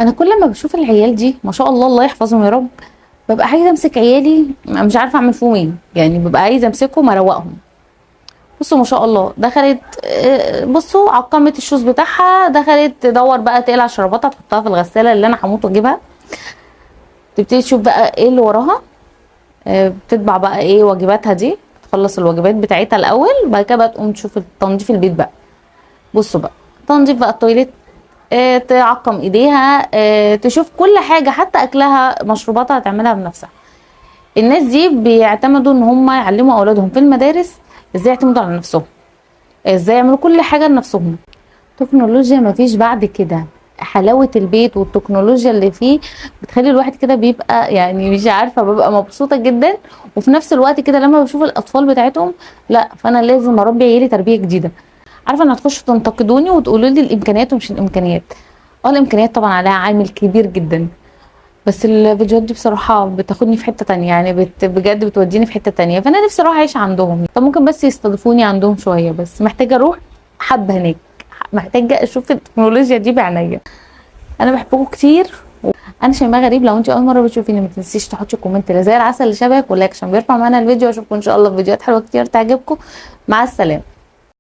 انا كل ما بشوف العيال دي ما شاء الله، الله يحفظهم يا رب، ببقى عايزه امسك عيالي، مش عارفه اعمل فيهم ايه، يعني ببقى عايزه امسكهم اروقهم. بصوا ما شاء الله دخلت، بصوا عقمت ال shoes بتاعها، دخلت تدور بقى تقلع شراباتها تحطها في الغسالة اللي انا هموت واجيبها. تبتدي تشوف بقى ايه اللي وراها، بتطبع بقى ايه واجباتها دي، تخلص الواجبات بتاعتها الاول، بعد كده بقى تقوم تشوف تنظيف البيت بقى. بصوا بقى تنظيف بقى ال toilet، تعقم ايديها، تشوف كل حاجة، حتى اكلها مشروباتها تعملها بنفسها. الناس دي بيعتمدوا ان هم يعلموا اولادهم في المدارس ازاي يعتمدوا على نفسهم، ازاي يعملوا كل حاجة لنفسهم. تكنولوجيا مفيش بعد كده. حلاوة البيت والتكنولوجيا اللي فيه بتخلي الواحد كده بيبقى يعني مش عارفة، ببقى مبسوطة جدا. وفي نفس الوقت كده لما بشوف الأطفال بتاعتهم، لا فأنا لازم أربي عيالي تربية جديدة. عارفة ان هتخشوا تنتقدوني وتقولوا لي الإمكانيات ومش الإمكانيات. الإمكانيات طبعا عليها عامل كبير جدا، بس الفيديوهات دي بصراحة بتاخدني في حتة تانية، يعني بجد بتوديني في حتة تانية. فأنا نفسي أروح أعيش عندهم. طب ممكن بس يستضيفوني عندهم شوية، بس محتاجة أروح حبة هناك، محتاجة أشوف التكنولوجيا دي بعينيا. أنا بحبكم كتير. أنا شيماء غريب. لو أنت أول مرة بتشوفيني ما تنسيش تحطي comment زي العسل اللي شبهك و like عشان بيرفع معانا الفيديو. أشوفكم إن شاء الله في فيديوهات حلوة كتير تعجبكم. مع السلامة.